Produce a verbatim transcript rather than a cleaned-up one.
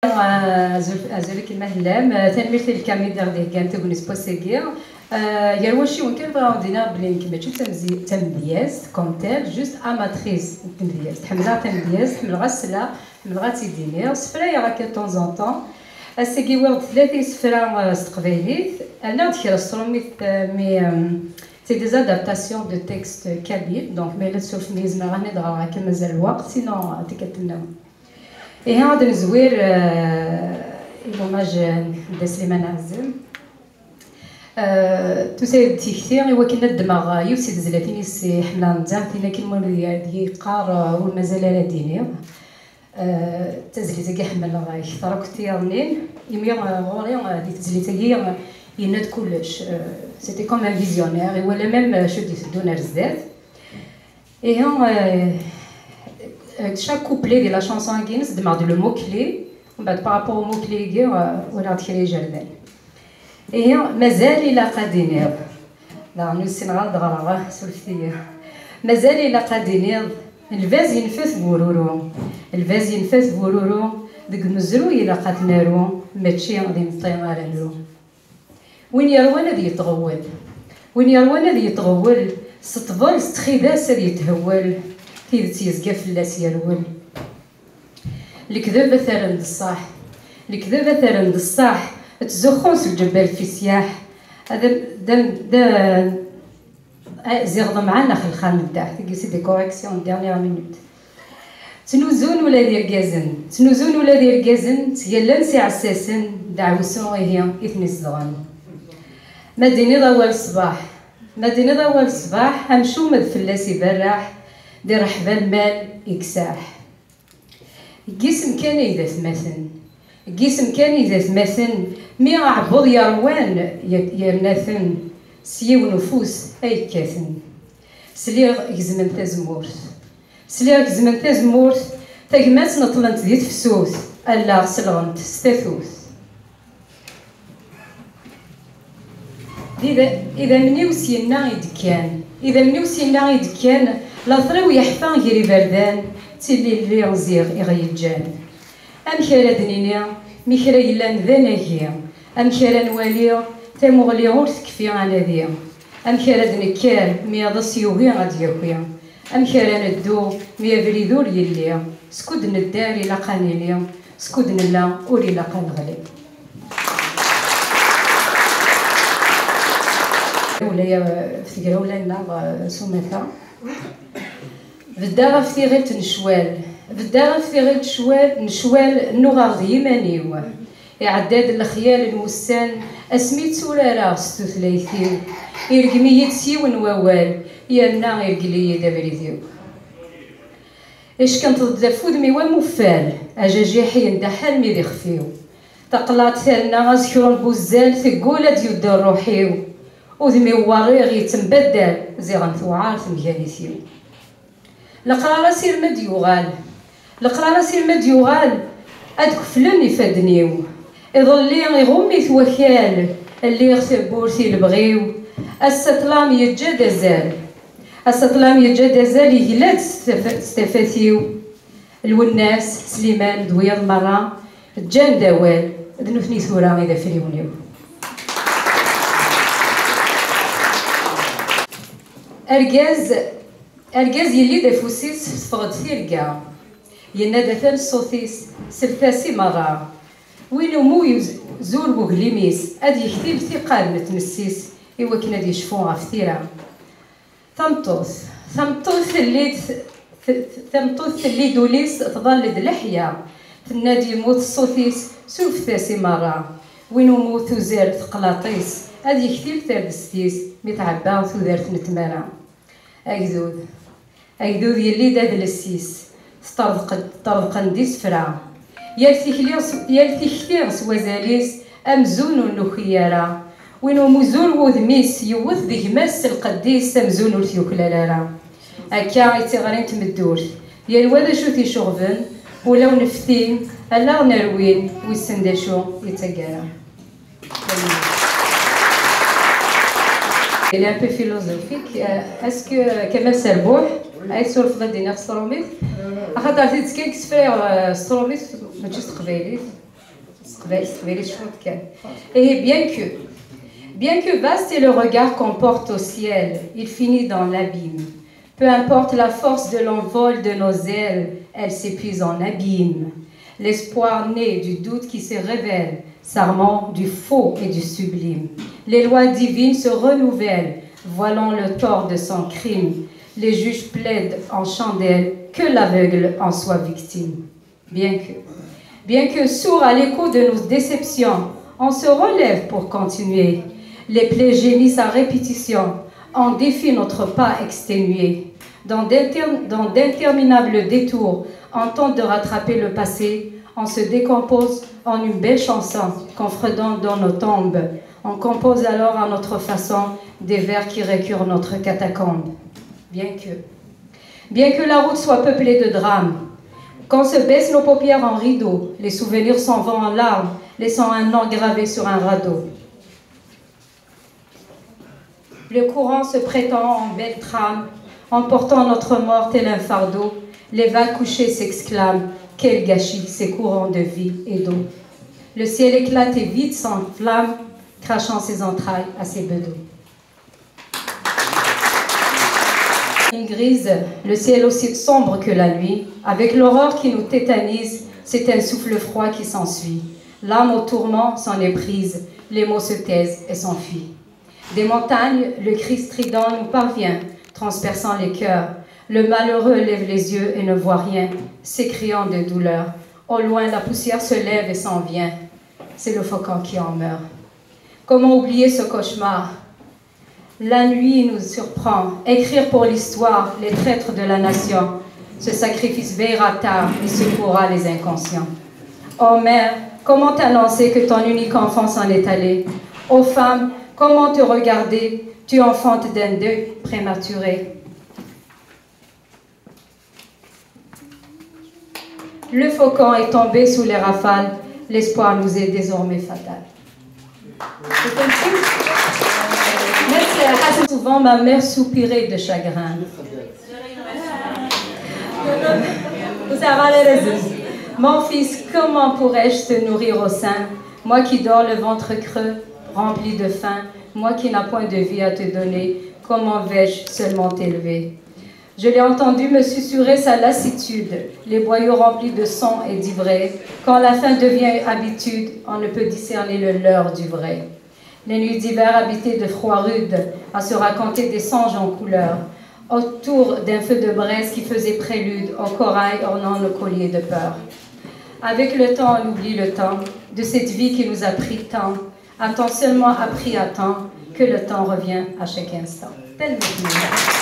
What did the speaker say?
Azul, azul akken ma tellam. Eh, tanemmirt i lkamid i ɣ-d-iheggan tagnit n wass-agi. Eh, gar wacciwen kan, bɣiɣ ad d-iniɣ belli nekk mačči d tamzi-, tamedyazt, comme telle, juste amatrice n tmedyazt. Ḥemmleɣ tamedyazt, ḥemmleɣ ad sleɣ, ḥemmleɣ ad tt-id-iniɣ, ssefrayeɣ akka de temps en temps. Ass-agi wwiɣ-d tlata isefra, eh, s teqbaylit, rniɣ-d kra s trumit, eh, mais, eh, c'est des adaptations de textes kabyles, donc ma yella tsurfem-iyi zemreɣ ad ten-id-ɣreɣ akka mazal lweqt, sinon, eh, tikkelt nniḍen. Ihi ad nezwir, eh, i l'hommage n Dda Sliman Ɛazem. Eh, tusa-d tikti i wakken ad ddmeɣ yiwet si tezlatin-is i ḥemmleɣ netta, tin akken ma ur d-yeqqar, eh, ur mazal ara d-iniɣ. Eh, d tazlit-agi ḥemmleɣ kter akk tiyaḍnin, imi, eh, ɣur-i, eh, di tezlit-agi, eh, yenna-d kullec. Eh, c'était comme un visionnaire, iwala même, eh, acu d-iteddun ar zdat. Ihi, eh, eh, chaque couplet di la chanson-agi-ines, ddmeɣ-d le mot-clé, mbeɛd par rapport au mot-clé-agi, eh, walaɣ-d kra ijerdan. Ihi, mazal ilaq ad d-iniɣ. Daɣen ur ssineɣ ara ad ɣreɣ, ah, surfet-iyi. Mazal ilaq ad d-iniɣ, lbaz yenfa-t bururu. Lbaz yenfa-t bururu, deg umezruy ilaq ad t-naru, mačči d imeṭṭi ara nru. Win yerwan ad yetɣewwel. Win yerwan ad yetɣewwel, s ṭṭbel, s txidas ad yethewwel, tidet yezga fell-as yerwel. Lekdeb ad t-rren d ṣṣeḥ. Lekdeb ad t-rren d ṣṣeḥ. Ttzuxxun s lǧebba lfisyaḥ. Ad am-, d am-, d, eh, ziɣ ḍemɛen axelxal n ddaḥ. Tagi c'est des corrections en dernière minute. Ttnuzun ula d irgazen. Ttnuzun ula d irgazen, ttgallan s iɛessasen, ddeɛwessu ihi i ten-izedɣen. Ma d-tiniḍ awal ṣṣbeḥ, ma d-tiniḍ awal ṣṣbeḥ, amcum ad fell-as iberreḥ, di rreḥba lmal iksaḥ. Deg yisem kan ay d atmaten, deg yisem kan ay d atmaten, mi aɛebbuḍ yerwan, yer-, yerna-ten s yiwen ufus ay kkaten. Sliɣ gezmen tazemmurt. Sliɣ gezmen tazemmurt, tagmat neṭlent di tefsut, allaɣ selɣent s tatut. D ida-, idammen-iw syenna i d-kkan, idammen-iw syenna i d-kkan, later-iw yeḥfa gar iberdan, d tililli ziɣ i ɣ-yeǧǧan. Amek ara d-nini mi kra yellan d anagi? Amek ara nwali tamuɣli ur tekfi anadi? Amek ara d-nekker mi aḍes yugi ad d-yaki? Amek ara neddu mi abrid ur yelli? Skud nedder ilaq ad nili, skud nella ur ilaq ad neɣli. Ula ya-, ɣef tegrawla-nneɣ, eh, s umata. Beddeɣ ɣef tiɣilt n ccwal. Beddeɣ ɣef tiɣilt ccwal, n ccwal, nnuɣeɣ d yiman-iw. Iɛedda-d lexyal n wussan, asmi tturareɣ s tutlayt-iw. Iregm-iyi-d s yiwen wawal, yerna ireggel-iyi-d abrid-iw. Ickenṭeḍ-d ɣef wudem-iw am uffal, ajajiḥ yendeḥ armi d ixef-iw. Taqlaṭ terna asekru n wuzzal, teggul ad d-yuddu rruḥ-iw. Udem-iw werriɣ yettembaddal, ziɣen tewɛer temganit-iw. Leqrar-as irma d-yuɣal, leqrar-as irma d-yuɣal, ad keflen ifadden-iw. Iḍelli iɣumm-it wakal, lliɣ tawwurt i lebɣi-w. Ass-a ṭṭlam yeǧǧa-d azal, ass-a ṭṭlam yeǧǧa-d azal, yegla-d s taf-, s tafat-iw. Lwennas, Sliman d wiyaḍ merra ǧǧan-d awal, d nutni tura i d afriwen-iw. Argaz, argaz yelli-d afus-is, teffeɣ-d tirga. Yenna-d atan ṣṣut-is, slet-as i merra. Win umi yuz-, zur weglim-is, ad yektil tiqqar n tmes-is, i wakken ad yecfu ɣef tira. Tameṭṭut, tameṭṭut telli-d, t-, t-, tameṭṭut telli-d ul-is, tḍall-d leḥya. Tenna-d yemmut ṣṣut-is, surfet-as i merra. Win umi tuzer teqlaṭ-is, ad yektil tardest-is, mi tɛebba tudert n tmara. Agdud, agdud yelli-d adles-is, teṭṭerḍeq-, ṭṭerḍqen-d isefra. Yal tikli s-, yal tikti s wazal-is, amzun ur nuki ara. Win umi zur wudem-is, yewwet d gma-s s lqedd-is, amzun ur t-yuklal ara. Akka i d tiɣri n tmeddurt. Yal wa d acu t-iceɣben, ula ur nefti, ala ɣ-nerwin, wissen d acu i d taggara. Il est un peu philosophique. Euh, est-ce que, euh, Kamal Serboux, ad yessurfeḍ ad d-iniɣ s trumit? Axaṭer tidet kan, sefrayeɣ, euh, s trumit, mačči s teqbaylit. Et bien que, bien que vaste est le regard qu'on porte au ciel, il finit dans l'abîme. Peu importe la force de l'envol de nos ailes, elle s'épuise en abîme. L'espoir naît du doute qui se révèle, sarment du faux et du sublime. Les lois divines se renouvellent, voilant le tort de son crime. Les juges plaident en chandelle, que l'aveugle en soit victime. Bien que, bien que sourd à l'écho de nos déceptions, on se relève pour continuer. Les plaies gémissent à répétition, on défie notre pas exténué. Dans d'inter-, dans d'interminables détours, on tente de rattraper le passé, on se décompose en une belle chanson qu'on fredonne dans nos tombes. On compose alors à notre façon des vers qui récurent notre catacombe. Bien que, bien que la route soit peuplée de drames, quand se baissent nos paupières en rideaux, les souvenirs s'en vont en larmes, laissant un nom gravé sur un radeau. Le courant se prétend en belle trame, emportant notre mort tel un fardeau. Les vagues couchées s'exclament : quel gâchis ces courants de vie et d'eau ! Le ciel éclate et vide son flamme, crachant ses entrailles à ses bedeaux. Une grise, le ciel aussi sombre que la nuit, avec l'aurore qui nous tétanise, c'est un souffle froid qui s'ensuit. L'âme au tourment s'en est prise, les mots se taisent et s'enfuient. Des montagnes, le cri strident nous parvient, transperçant les cœurs. Le malheureux lève les yeux et ne voit rien, s'écriant de douleur. Au loin, la poussière se lève et s'en vient. C'est le faucon qui en meurt. Comment oublier ce cauchemar ? La nuit nous surprend. Écrire pour l'histoire les traîtres de la nation. Ce sacrifice veillera tard et secouera les inconscients. Ô mère, comment t'annoncer que ton unique enfant s'en est allé ? Ô femme, comment te regarder ? Tu enfantes d'un deuil prématuré. Le faucon est tombé sous les rafales, l'espoir nous est désormais fatal. Merci à Hassan. Souvent, ma mère soupirait de chagrin. Vous savez, les amis. Mon fils, comment pourrais-je te nourrir au sein ? Moi qui dors le ventre creux, rempli de faim, moi qui n'a point de vie à te donner, comment vais-je seulement t'élever ? Je l'ai entendu me susurrer sa lassitude, les boyaux remplis de sang et d'ivresse. Quand la faim devient habitude, on ne peut discerner le leurre du vrai. Les nuits d'hiver habitées de froid rude, à se raconter des songes en couleur, autour d'un feu de braise qui faisait prélude aux corail ornant nos colliers de peur. Avec le temps, on oublie le temps de cette vie qui nous a pris tant, a-t-on seulement appris à temps que le temps revient à chaque instant. Telle est